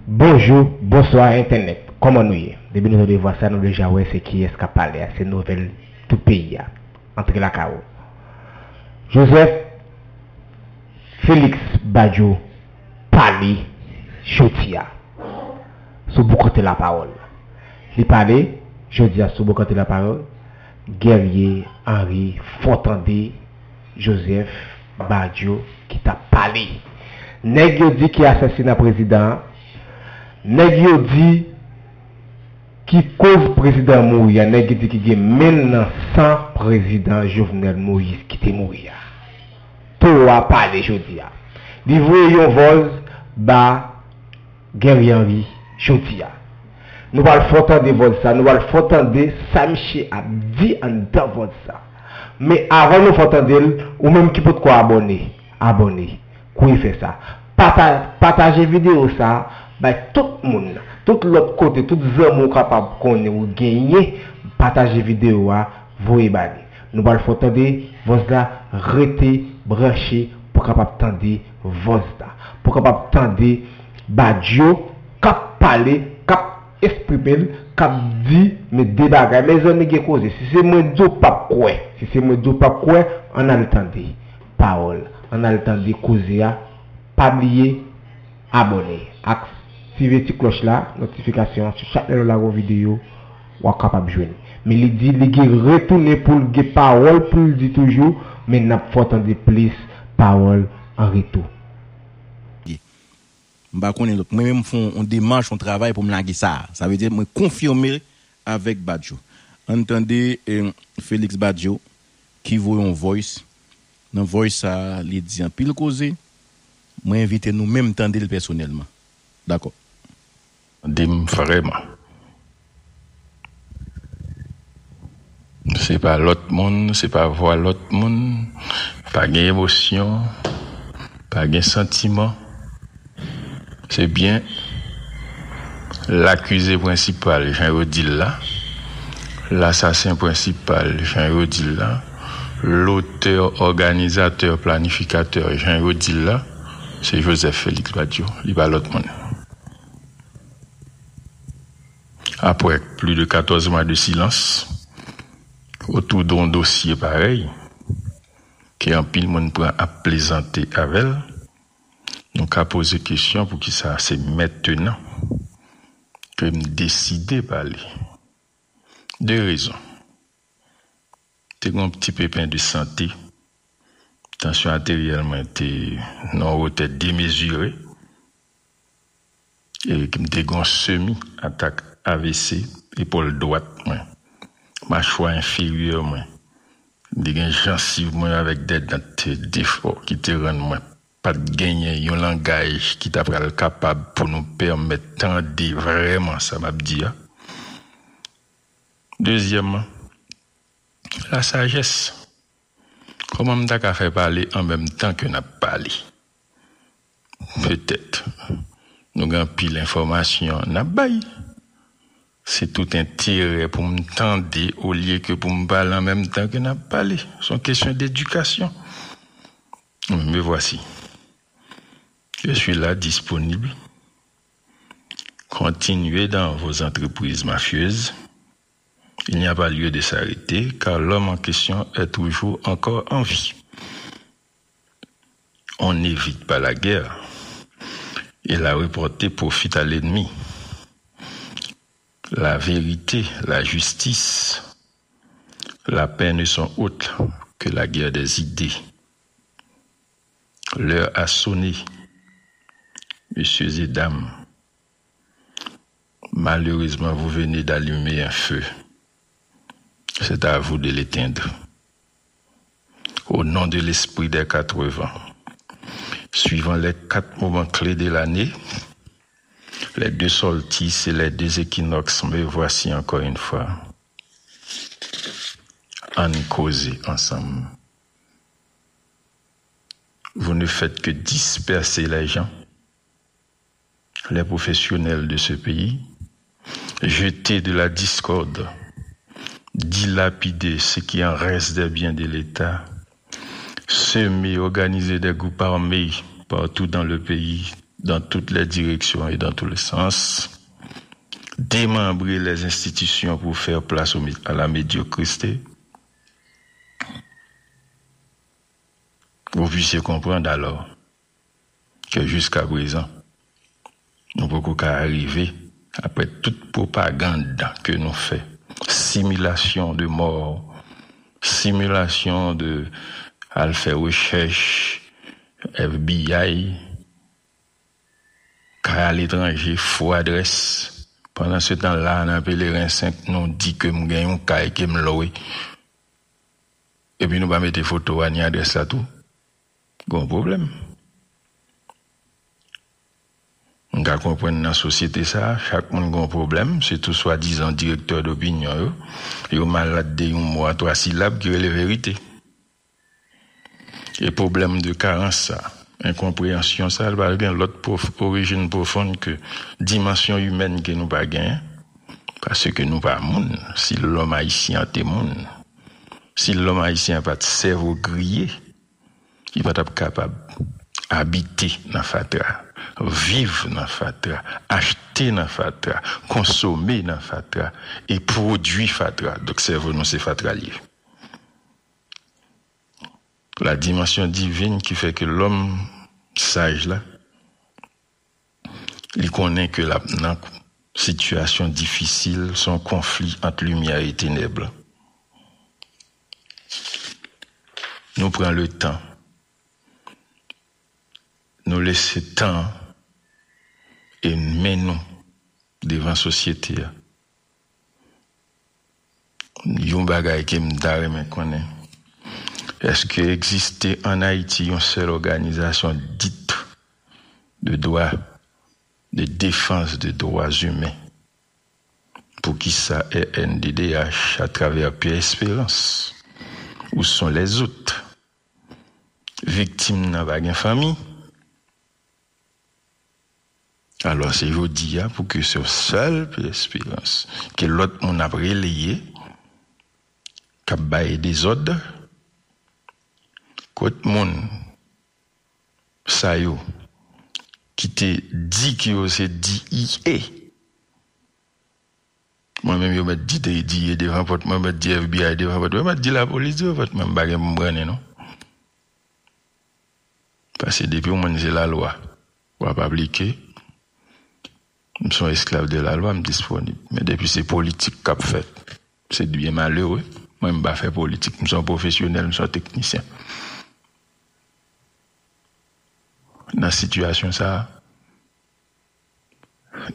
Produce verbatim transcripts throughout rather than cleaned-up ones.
Bonjou, bonswa entènèt. Kòman nou ye? Depi nou tande vwa sa, nou deja wè se kiyès k ap pale a. Se nouvèl tout peyi a. Antre lakay ou. Joseph Félix Badio pale jodi a sou Bokante Lapawòl. Li pale jodi a sou Bokante Lapawòl. Guerrier Henry Fòtande Joseph Badio ki t ap pale. Nèg yo di ki asasina prezidan an. Nèg yo di ki koz prezidan an mouri a. Nèg yo di ki gen men l nan san prezidan Jovenel Moïse ki te mouri a. Towo a pale jodi a. Li voye yon vòz ba Guerrier Henry jodi a. Nou pral fè w tande vòz sa, nou pral fè w tande sa misye ap di anndan vòz sa. Men avan nou fè w tande l, ou menm ki potko abòne, abòne. Kouri fè sa. Pata-, pataje videyo sa bay tout moun, tout lòt kote, tout zanmi w kapab konnen ou genyen, pataje videyo a, voye ba li. Nou pral fè w tande vòz la, rete branche pou w kapab tande vòz la. Pou w kapab tande Badio k ap pale, k ap eksprime l, k ap di, men de bagay. Mezanmi, gen koze. Si se mwen di w p ap kwè, si se mwen di w p ap kwè, ann al tande pawòl, ann al tande koze a. Pa bliye abòne, aktive ti klòch la, notifikasyon an, sou chak lè nou lage yon videyo, w a kapab jwenn. Men li di li gen retounen pou l gen pawòl pou l di toujou, men n ap fè w tande plis pawòl an retou. M pa konnen lòt. Mwen menm, m fè yon, yon demach, yon travay pou m lage sa. Sa vle di, mwen konfime avèk Badio. Ann tande, eh, Félix Badio ki voye yon voice. Nan voice sa, li di anpil koze. Mwen envite nou menm tande l pèsonèlman. Dakò. Tande m vrèman. Se pa lòt moun, se pa vwa lòt moun. Pa gen emosyon, pa gen santiman. Se byen lakize prensipal, jan yo di l la, lasasen prensipal, jan yo di l la, lotè, òganizatè, planifikatè, jan yo di l la, se Joseph Félix Badio, li pa lòt moun. Après plus de quatorze mois de silence autour d'un dossier pareil, ke anpil moun pran ap plezante avè l, nou ka poze kesyon poukisa se mentnan ke m deside pale. De rezon. Te gen yon ti pepen de sante. Tansyon ateryèl mwen te nan yon wotè demezire. E m te gen yon semi atak A V C, epòl dwat mwen, machwa enferyè mwen. M te gen jansiv mwen avèk de dan te defò ki te rann mwen pa t genyen yon langaj ki ta pral kapab pou nou pèmèt tande vrèman sa m ap di a. Dezyèmman, lasajès. Kòman m ta ka fè pale an menm tan ke n ap pale? Petèt. Nou gen anpil enfòmasyon n ap bay. Se tout enterè pou m tande olye ke pou m pale an menm tan ke n ap pale. Se yon kesyon dedikasyon. Me voici. Je suis là, disponible. Continuez dans vos entreprises mafieuses. Il n'y a pas lieu de s'arrêter, car l'homme en question est toujours encore en vie. On n'évite pas la guerre, et la reporter profite à l'ennemi. La vérité, la justice, la paix ne sont autres que la guerre des idées. L'heure a sonné, messieurs et dames. Malheureusement, vous venez d'allumer un feu. C'est à vous de l'éteindre. Au nom de l'esprit des quatre vents, suivant les quatre moments clés de l'année, les deux solstices et les deux équinoxes, me voici encore une fois. Ann koze ansanm. Vous ne faites que disperser les gens, les professionnels de ce pays, jeter de la discorde, dilapider ce qui en reste des biens de l'État, semer, organiser des groupes armés partout dans le pays, dans toutes les directions et dans tous les sens, démembrer les institutions pour faire place au mé-, à la médiocrité, vous puissiez comprendre alors que jusqu'à présent, nou poko ka rive, apre tout pwopagand ke nou fè, similasyon de mò, similasyon de al fè rechèch, F B I, kay aletranje, fo adrès. Pandan se tan la, nan Pelerin senk, nou di ke m gen yon kay ke m lwe. Epi nou pa mete foto a ni adrès la tou. Gon pwoblèm. M ka konprann nan sosyete sa, chak moun gon pwoblèm, sitou swadizan direktè dopinyon yo. Yo malad de yon mo a twa silab ki rele verite. E pwoblèm de karans sa, enkonpreyansyon sa, li pral gen lòt pwof-, orijin pwofon ke dimansyon imèn ke nou pa genyen, paske nou pa moun. Si lòm ayisyen an te moun, si lòm ayisyen an pa t sèvo griye, li pa t ap kapab abite nan fatra, viv nan fatra, achte nan fatra, konsome nan fatra, e pwodui fatra. Donk, sèvo nou se fatra l ye. La dimension divine ki fè ke lòm saj la, li konnen ke l ap nan sitiyasyon difisil, se yon konfli ant limyè e tenèb. Nou pran le tan, nou lese tan e men nou devan sosyete a. Yon bagay ke m ta renmen konnen, èske egziste ann Ayiti yon sèl òganizasyon dit de dwa, de defans de dwa imen? Poukisa R N D D H, atravè Pierre Espérance, où sont les autres? Viktim nan pa gen fanmi. Alò, se jodi a pou ke se sèl Pierre Espérance, ke lòt moun ap releye, k ap bay dezòd, kot moun sa yo ki te di ke yo se D E A. Mwen menm, yo mèt di D E A devan pòt mwen, yo mèt di F B I devan pòt mwen, yo mèt di lapolis devan pòt mwen, m pa gen pou m brannen non. Paske depi yon moun se lalwa, w ap aplike. M se yon esklav de lalwa, m disponib. Men depi se politik k ap fèt, se byen malere. Mwen, m pa fè politik, m se yon pwofesyonèl, m se yon teknisyen. Nan sitiyasyon sa a,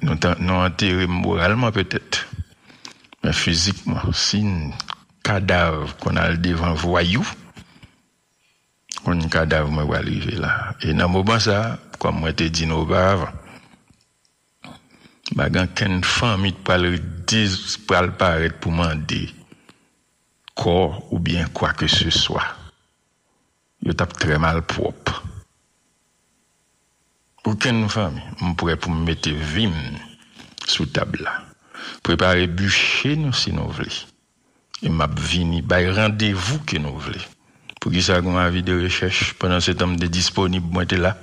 nou ta, nou antere m moralman petèt, men fizikman, si kadav konn al devan vwayou, konn kadav mwen pral rive la. E nan moman sa a, kòm mwen te di nou oparavan, pa gen okenn fanmi k pral dis-, pral parèt pou mande kò oubyen kwa ke se swa. Yo t ap trè malpwòp. Okenn fanmi, m prè pou m mete vi m sou tab la. Prepare biche nou si nou vle. E m ap vini bay randevou ke nou vle. Poukisa gen yon avi de rechèch? Pandan se tan m te disponib, mwen te la.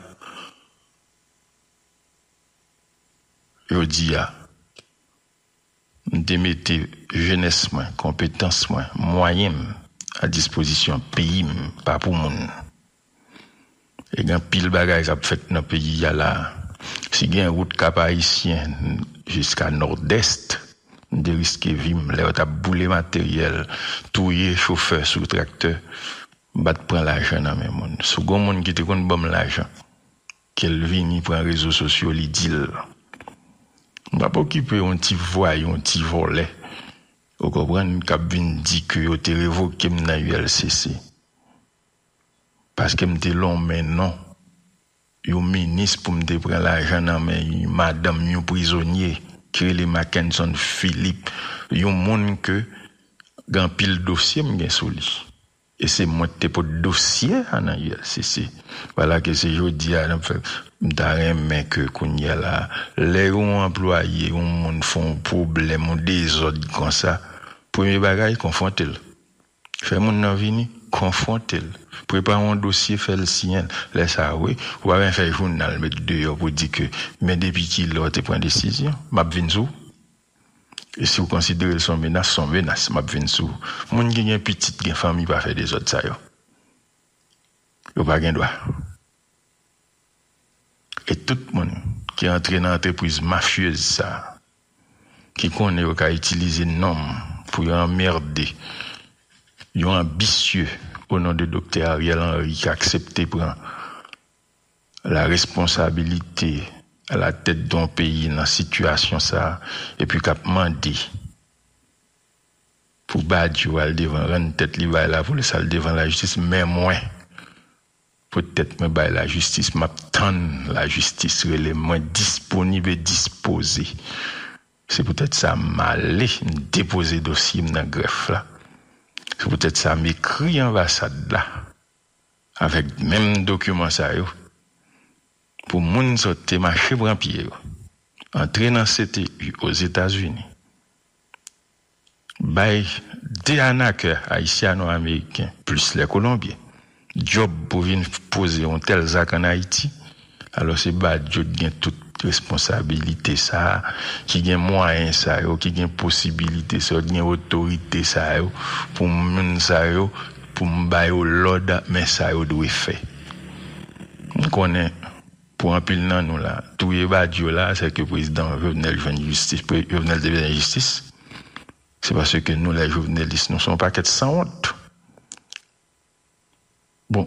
Jodi a, m te mete jenès mwen, konpetans mwen, mwayen m a dispozisyon peyi m, pa pou moun. E gen anpil bagay k ap fèt nan peyi a la. Si gen wout Kap Ayisyen jiska Nòdès, m te riske vi m lè yo t ap boule materyèl, touye chofè sou traktè, m pa t pran lajan nan men moun. Si w gen yon moun ki te konn ban m lajan, ke l vini pran rezo sosyo, li di l. M p ap okipe yon ti vwayou, yon ti vòlè, ou konprann, k ap vin di ke yo te revoke m nan U L C C. Paske m te lonmen non yon minis pou m te pran lajan nan men yon madanm, yon prizonye ki rele Mackenson Philippe, yon moun ke gen anpil dosye m gen sou li. E se mwen ki te pot dosye a nan U L C C. Vwala ke se jodi a n ap fè. M ta renmen ke kounye a la, lè yon anplwaye, yon moun fè yon pwoblèm, yon dezòd konsa, premye bagay, konfwonte l. Fè moun nan vini. Konfwonte l. Prepare yon dosye, fè l siyen l. Lè sa a, wi, ou pa bezwen fè jounal met deyò pou di ke, men depi kilè w te pran desizyon, m ap vin sou ou. E si w konsidere l se yon menas, se yon menas, m ap vin sou ou. Moun ki gen pitit, gen fanmi, pa fè dezòd sa yo. Yo pa gen dwa. E tout moun ki antre nan antrepriz mafyez sa a, ki konnen yo ka itilize non m pou yo anmède yon anbisye o non de Doktè Ariel Henry ki aksepte pran la responsabilite a la tèt de yon peyi nan sitiyasyon sa a, epi k ap mande pou Badio al devan, rann tèt li bay lapolis, al devan lajistis, men mwen, poutèt mwen bay lajistis, m ap tann lajistis rele m, mwen disponib e dispoze. Se poutèt sa m ale, m depoze dosye m nan grèf la. Se poutèt sa m ekri anbasad la avèk menm dokiman sa yo pou moun sa yo te mache pran pye yo, antre nan C T U Ozetazini, bay de anakè ayisyano-ameriken, plis lè kolonbyen, djòb pou vin poze yon tèl zak ann Ayiti, alò se Badio t gen tout responsabilite sa a, ki gen mwayen sa yo, ki gen posibilite sa yo, ki gen otorite sa yo, pou moun sa yo, pou m ba yo lòd, men sa yo dwe fè. M konnen, pou anpil nan nou la, touye Badio la, se ke prezidan Jovenel jwenn jistis, pre- Jovenel te bezwen jistis. Se paske nou, lè Jovenelis, nou se yon pakèt sanwont. Bon,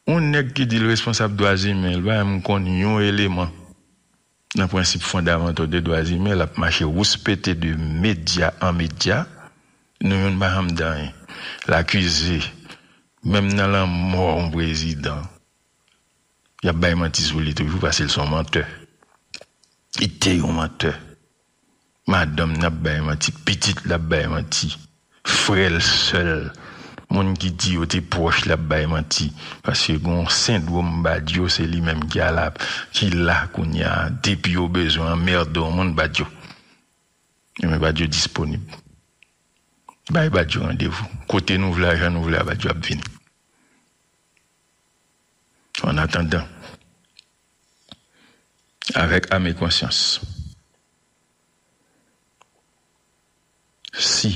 yon nèg ki di l responsab dwa imen, l pa menm konn yon eleman nan prensip fondamantal de dwa imen, l ap mache wouspete de medya an medya, nou youn pa janm di anyen. L akize, menm nan lanmò yon prezidan, y ap bay manti sou li toujou, paske l se yon mantè. Li te yon mantè. Madanm n ap bay manti, pitit l ap bay manti, frè l, sè l, moun ki di yo te pwòch l ap bay manti, paske gen yon sendwòm Badio, se li menm ki ala, ki la kounye a, depi yo bezwen anmède yon moun, Badio. Ebyen, Badio disponib. Bay Badio randevou. Kote nou vle a, jan nou vle a, Badio ap vini. An atandan, avèk ame konsyans, si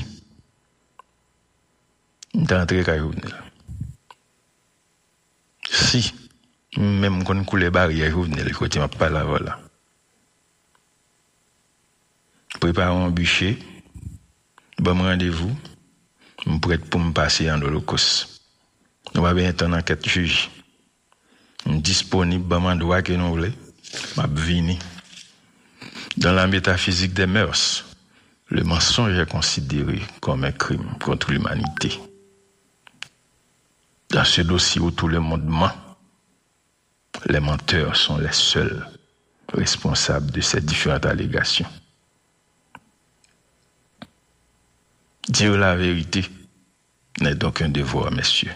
m ta antre kay Jovenel, si m menm konn koulè baryè Jovenel, kote m ap pale avè w la, prepare yon biche, ban m randevou, m prèt pou m pase an olokòs. Nou pa bezwen tann ankèt jij. M disponib, ban m andwa ke nou vle, m ap vini. Dans la métaphysique des mœurs, le mensonge est considéré comme un crime contre l'humanité. Dans ce dossier où tout le monde ment, les menteurs sont les seuls responsables de ces différentes allégations. Dire la vérité n'est donc un devoir, messieurs.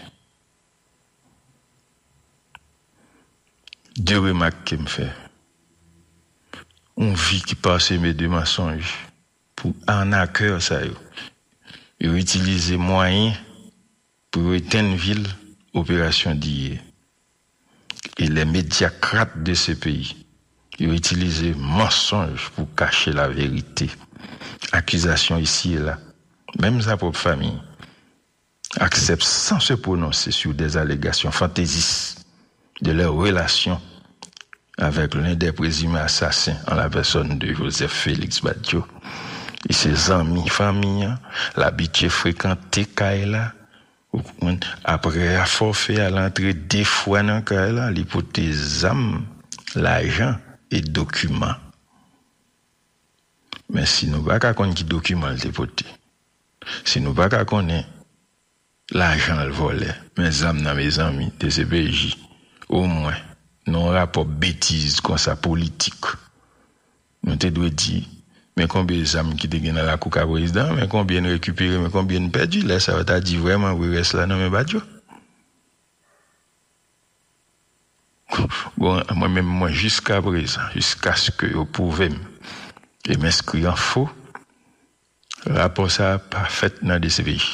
De remak ke m fè. Yon vi ki paseme de mansonj pou anakè sa yo. Yo itilize mwayen pou yo etenn vil operasyon diye. E les médiocrates de ce pays, yo itilize mansonj pou kache la verite. Akizasyon isi e la, menm sa pwòp fanmi aksepte san se pwononse sur des allégations fantaisistes de leur relation avec l'un des présumés assassins en la personne de Joseph Félix Badio e se zanmi fanmi an, l abitye frekante kay la. Ou konprann? Apre a fòfe a, l antre de fwa nan kay la, li pote zam, lajan e dokiman. Men si nou pa ka konn ki dokiman l te pote, si nou pa ka konnen lajan l vòlè, men zam nan, mezanmi, D C P J, omwen, nan yon rapò betiz konsa politik, nou te dwe di, men konbyen zam ki te gen nan lakou kay prezidan an, men konbyen n rekipere, men konbyen n pèdi. Lè sa a, yo ta di vrèman vre rès la nan men Badio. Bon, mwen menm, mwen, jiskaprezan, jiskaske yo pwouve m e m enskri an fo, rapò sa a pa fèt nan D C P J.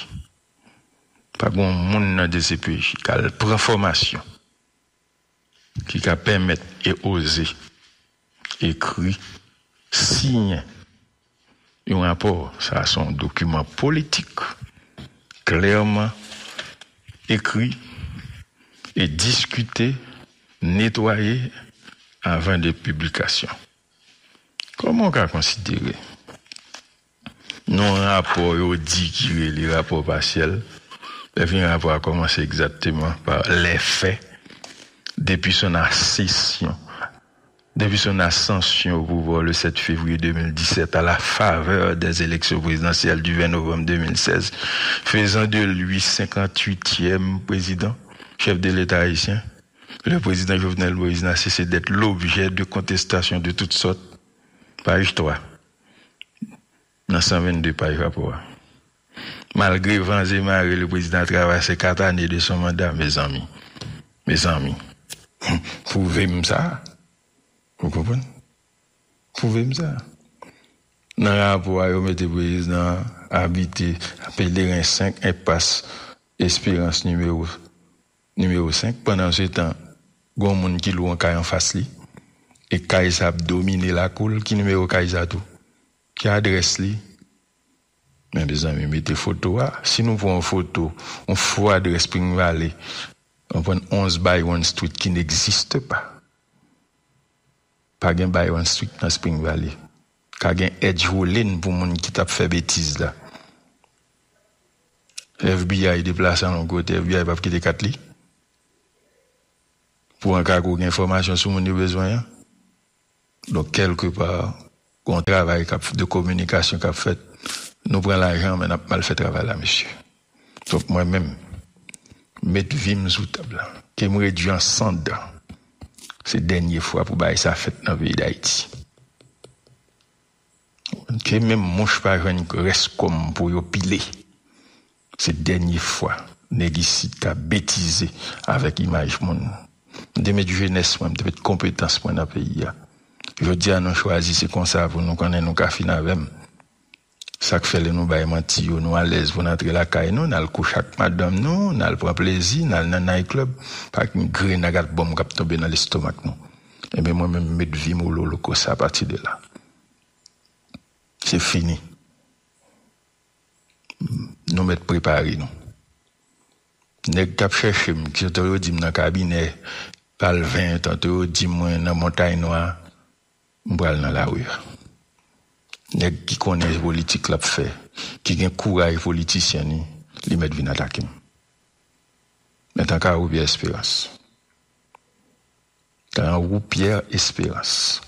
Pa gen yon moun nan D C P J k al pran fòmasyon ki ka pèmèt e oze ekri, siyen yon rapò. Sa se yon dokiman politik, klèman ekri e diskite, netwaye avan de piblikasyon. Kòman w ka konsidere yon rapò yo di ki rele rapò pasyèl, epi rapò a kòmanse egzakteman pa lè fè, depi son asesyon, depi son ascension au pouvoir le sept février deux mille dix-sept, à la faveur des élections présidentielles du vingt novembre deux mille seize, faisant de lui cinquante-huitième président, chef de l'État haïtien, le président Jovenel Moïse n'a cessé d'être l'objet de contestation de toutes sortes. Paj twa, nan san vennde paj rapò a. Malgre van e mare, le président a traversé quatre années de son mandat, mezanmi. Mezanmi. Pwouve m sa. Ou konprann? Pwouve m sa. Nan rapò a, yo mete prezidan an abite Pèleren senk, enpas Esperans nimewo, nimewo senk. Pandansetan, gen yon moun ki lwe yon kay anfas li, e kay sa ap domine lakou l. Ki nimewo kay sa tou? Ki adrès li? Men, mezanmi, mete foto a. Si nou pran yon foto, yon fo adrès Spring Valley, nou pran onz Byron Street ki n'existe pas. Pa gen Byron Street nan Spring Valley. Ka gen Edge Woolin pou moun ki t ap fè betiz la. F B I deplase al yon kote, F B I p ap kite kat li. Pou an ka kou gen enfòmasyon sou moun yo bezwen an. Donk, kèlkepa, gon travay k ap, de kominikasyon k ap fèt. Nou pran lajan, men n ap mal fè travay la, mesye. Donk, mwen menm, met vi m sou tab la. Ke m redui an san dan. Se dènye fwa pou bagay sa fèt nan peyi Dayiti. Ke menm mouch pa jwenn rès kò m pou yo pile. Se dènye fwa nèg isit ka betize avèk imaj moun. M te met jenès mwen, m te met konpetans mwen nan peyi a. Jodi a, nou chwazi, se konsa pou nou konnen nou ka fin avè m. Sa k fè lè nou bay manti yo, nou alèz pou n antre lakay nou, n al kouche ak madanm nou, n al pran plezi, n al nan night club, pa gen grenn ak bòm k ap tonbe nan lestomak nou. Ebyen, mwen menm, m met vi m o loloko sa apati de la. Se fini. Nou mèt prepare nou. Nèg k ap chèche m, ki tanto yo di m nan kabinè Palven, tanto yo di mwen nan Montay Nwa, m pral nan lari a. Nèg ki konnen politik l ap fè, ki gen kouraj politisyen li, li mèt vin atake m. Men tankou Pierre Espérance. Tankou Pierre Espérance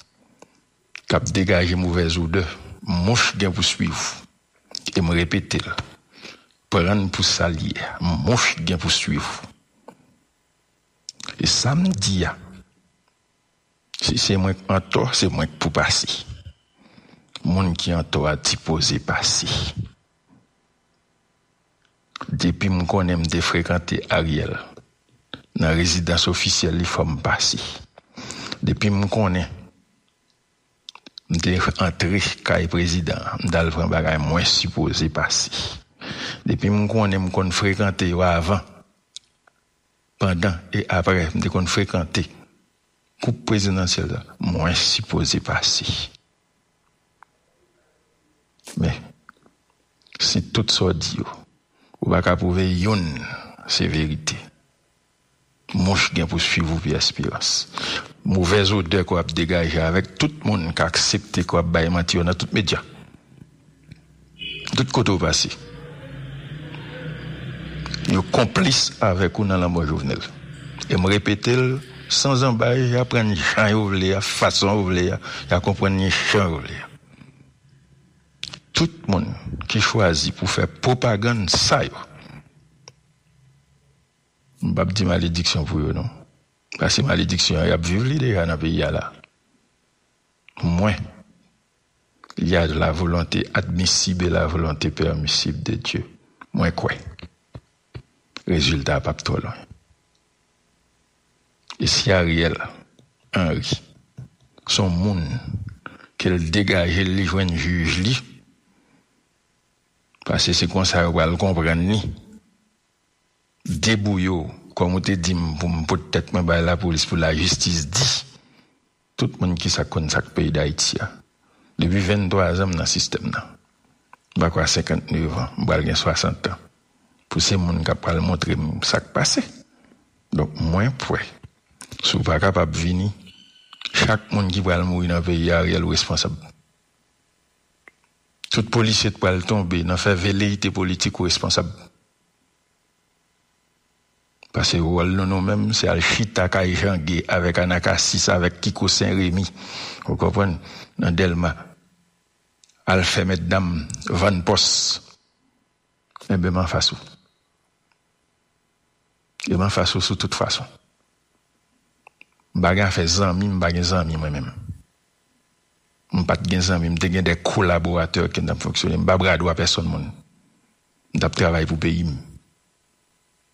k ap degaje movèz odè, mouch gen pou swiv ou. E m repete l, pran n pou sa l ye, mouch gen pou swiv ou. E sa m di a, si se mwen k antò, se mwen k pou pase. Moun ki antò a sipoze pase. Depi m konnen m te frekante Ariel nan rezidans ofisyèl li, fò m pase. Depi m konnen m te antre kay prezidan an, m t al pran bagay, mwen sipoze pase. Depi m konnen m konn frekante yo avan, pandan e apre, m te konn frekante koup prezidansyèl la, mwen sipoze pase. Men, si tout sa w di yo, ou pa ka pwouve youn se verite, mouch gen pou swiv ou, Pierre Espérance. Movèz odè ke w ap degaje avèk tout moun k aksepte ke w ap bay manti yo nan tout medya. Tout kote w pase, yo konplis avèk ou nan lanmò Jovenel. E m repete l san zanbay, y a pran jan yo vle a, fason yo vle a, y a konprann li jan yo vle a. Tout moun ki chwazi pou fè pwopagann sa yo, m p ap di malediksyon pou yo, non. Paske malediksyon an, y ap viv li deja nan peyi a la. Mwen, il y a la volonté admissible et la volonté permissible de Dieu. Mwen kwè rezilta a p ap twò lwen. E si Ariel Henry se yon moun ke l degaje l, li jwenn jij li, paske se konsa yo pral konprann li, debouye w, kòm ou te di m pou m pot tèt mwen bay lapolis pou lajistis di tout moun ki sa k konn sa k peyi Dayiti a. Depi venntwa zan m nan sistèm nan. M pa kwè a senkantnèf an, m pral gen swasant an. Pou se moun k ap pral montre m sa k pase. Donk, mwen prè. Si w pa kapab vini, chak moun ki pral mouri nan peyi a, Ariel ou responsab. Tout polisye k pral tonbe nan fè veleyite politik ou responsab. Paske wòl nou, nou menm, se al chita kay Jan Gay avèk Anakasis, avèk Kiko Sen Remi, ou konprann, nan Dèlma. Al fè mètdam, vann pòs. Enben, m anfas ou. E m anfas ou sou tout fason. M pa gen afè zanmi, m pa gen zanmi mwen menm. M pa t gen zanmi, m te gen de kolaboratè ke m t ap fonksyone. M pa bradwa pèsonn moun. M t ap travay pou peyi m.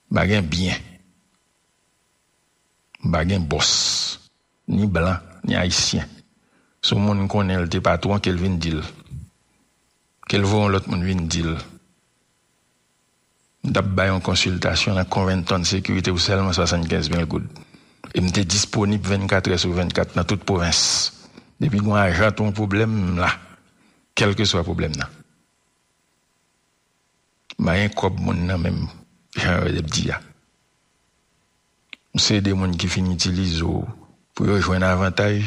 M pa gen byen. M pa gen bòs. Ni blan, ni ayisyen. Si yon moun konnen l te patwon, ke l vin di l. Ke l voye yon lòt moun vin di l. M t ap bay yon konsiltasyon nan Covington Security pou sèlman swasannkenz mil goud. E m te disponib vennkat è sou vennkat nan tout pwovens. Depi gen yon ajan t yon pwoblèm, m la. Kèlkeswa pwoblèm nan. M pa gen kòb moun nan menm, jan yo t ap di a. M se de moun ki fin itilize w pou yo jwenn avantaj,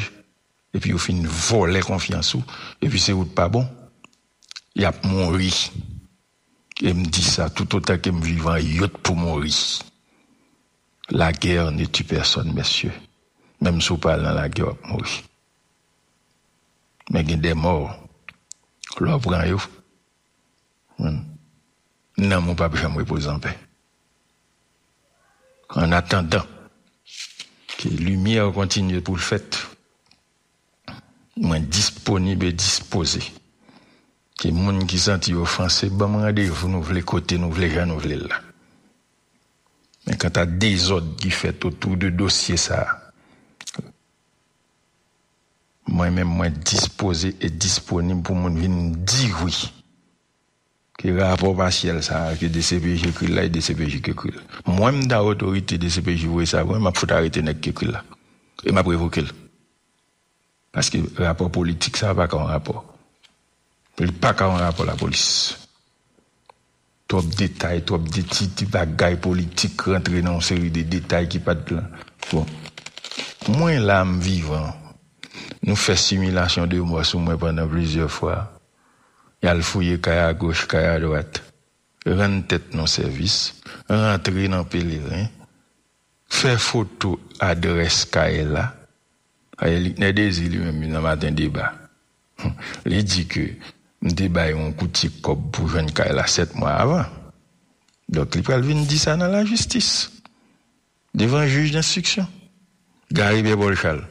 epi yo fin vòlè konfyans ou, epi se ou t pa bon, y ap mouri. E m di sa, toutotan ke m vivan, yo t pou mouri. La guerre ne tue personne, mesye. Menm si w pa al nan lagè, w ap mouri. Men gen de mò, lè w pran yo, hmm, nanm ou p ap janm repoze anpè. An atandan ke limyè kontinye pou l fèt, mwen disponib e dispoze ke moun ki santi yo ofanse, ban m randevou nou vle, kote nou vle, jan nou vle l la. Men kanta dezòd ki fèt otou de dosye sa a, mwen menm, mwen dispoze e disponib pou moun vin di wi. Ke rapò pasyèl sa a, ke D C P J ekri l la, e D C P J ki ekri l. Mwen, m ta otorite D C P J voye sa pou mwen, m ap fout arete nèg ki ekri l la. E m ap revoke l. Paske rapò politik sa a pa ka yon rapò. Li pa ka yon rapò lapolis. Twòp detay, twòp de ti, ti bagay politik rantre nan yon seri de detay ki pa t la. Bon. Mwen la, m vivan. Nou fè similasyon de mò sou mwen pandan plizyè fwa. Y al fouye kay agoch, kay adwat. Rann tèt nou sèvis. Rantre nan Pelerin. Fè foto adrès kay la. Aye, Liknè Dezi li menm, nan Maten Deba, li di ke m te bay yon koutye kòb pou jwenn kay la sèt mwa avan. Donk, li pral vin di sa nan lajistis, devan jij denstriksyon. Gary Pierre Paul Charles,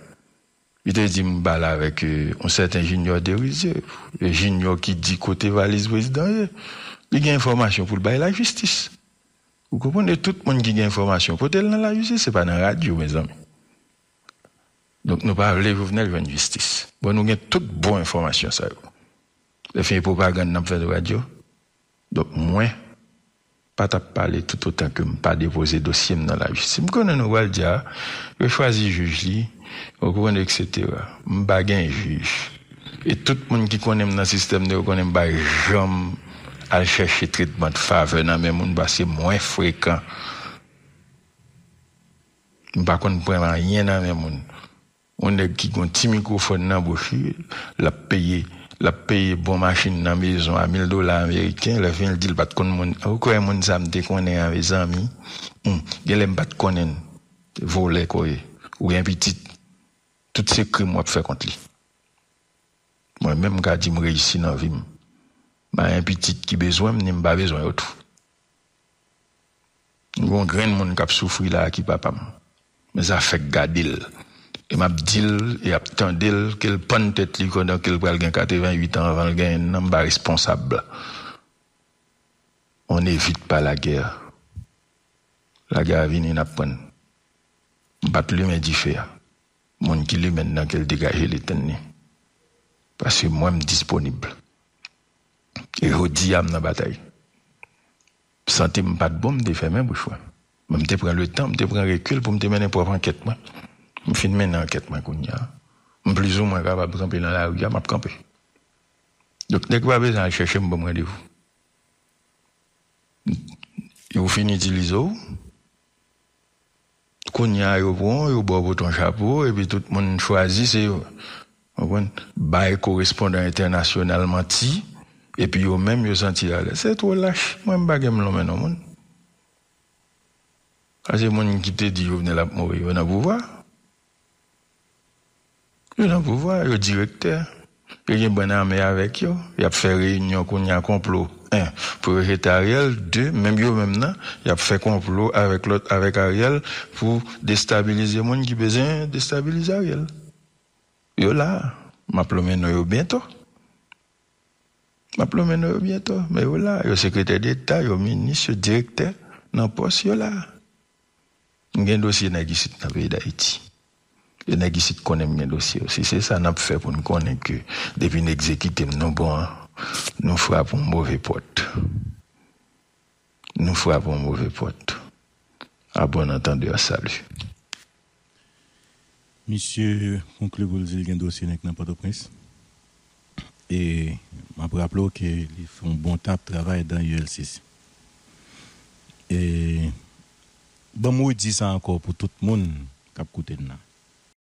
li te di m pale avèk, euh, yon sèten Junior Derizier, e Junior ki di kote valiz prezidan ye. Li gen enfòmasyon pou l bay lajistis. Ou konprann? E tout moun ki gen enfòmasyon, pote l nan lajistis, se pa nan radyo, mezanmi. Donk, nou pa vle Jovenel jwenn jistis. Bon, nou gen tout bon enfòmasyon sa yo. Lè fin pwopagann n ap fè sou radyo. Donk, mwen pa t ap pale toutotan ke m pa depoze dosye m nan lajistis. M konnen nou pral di a, yo chwazi jij li, ou konprann, etsetera. M pa gen jij. E tout moun ki konnen m nan sistèm nan, yo konnen m pa janm al chèche tretman de favè nan men moun, paske mwen frekan. M pa konn pran anyen nan men moun. Yon nèg ki gon ti mikwofòn nan bouch li, l ap peye, l ap peye bon machin nan mezon a mil dola ameriken, lè fin l di l pa t konn moun. Ou kwè moun sa m te konnen an, mezanmi? Hum, genlè m pa t konnen l. Vòlè kò ye. Ou gen pitit, tout se krim w ap fè kont li. Mwen menm, m ka di m reyisi nan vi m. M pa gen pitit ki bezwen m, ni m pa bezwen yo tou. M gen yon grenn moun k ap soufri la a ki papa m. Men sa fèk gade l. E m ap di l, e ap tande l, ke l pann tèt li pandan ke l pral gen katreventuit an, avan l genyen nan, m pa responsab. On n'évite pas la guerre. Lagè a vini, n ap pran l. M pa t limen dife a. Moun ki limen l nan, ke l degaje l etenn li. Paske mwen, m disponib. E jodi a, m nan batay. Sante m pa t bon, m te fèmen bouch mwen. Men m te pran letan, m te pran rekil pou m te mennen pwòp ankèt mwen. M fin mennen ankèt mwen kounye a. M plizoumwen kapab kanpe nan lari a, m ap kanpe. Donk, nèg pa bezwen al chèche m, ban m randevou. Yo fin itilize w. Kounye a, yo pran w, yo ba w poton chapo, epi tout moun chwazi, se yo. Konprann? Bay korespondan entènasyonal manti, epi yo menm, yo santi alèz. Se twò lach. Mwen, m pa gen m lonmen non moun. Paske moun ki te di Jovenel ap mouri, yo nan pouvwa. Yo nan pouvwa, yo direktè. Yo gen bann ame avèk yo. Y ap fè reyinyon kounye a, konplo. En, pou yo jete Ariel. De, menm yo menm nan, y ap fè konplo avèk lòt, avèk Ariel, pou destabilize moun ki bezwen destabilize Ariel. Yo la. M ap lonmen non yo byento. M ap lonmen non yo byento. Men yo la. Yo sekretè deta, yo minis, yo direktè nan pòs, yo la. M gen dosye nèg isit nan peyi Dayiti. E nèg isit konnen m gen dosye yo. Si se sa n ap fè pou n konnen ke depi n egzekite m, nou bon, nou frape yon move pòt. Nou frape yon move pòt. À bon entendeur, salut. Misye konkli pou l di l gen dosye nèg nan Pòtoprens. E m ap raple w ke li fè yon bon tap travay dan U L C C. E ban m redi sa ankò pou tout moun k ap koute n nan.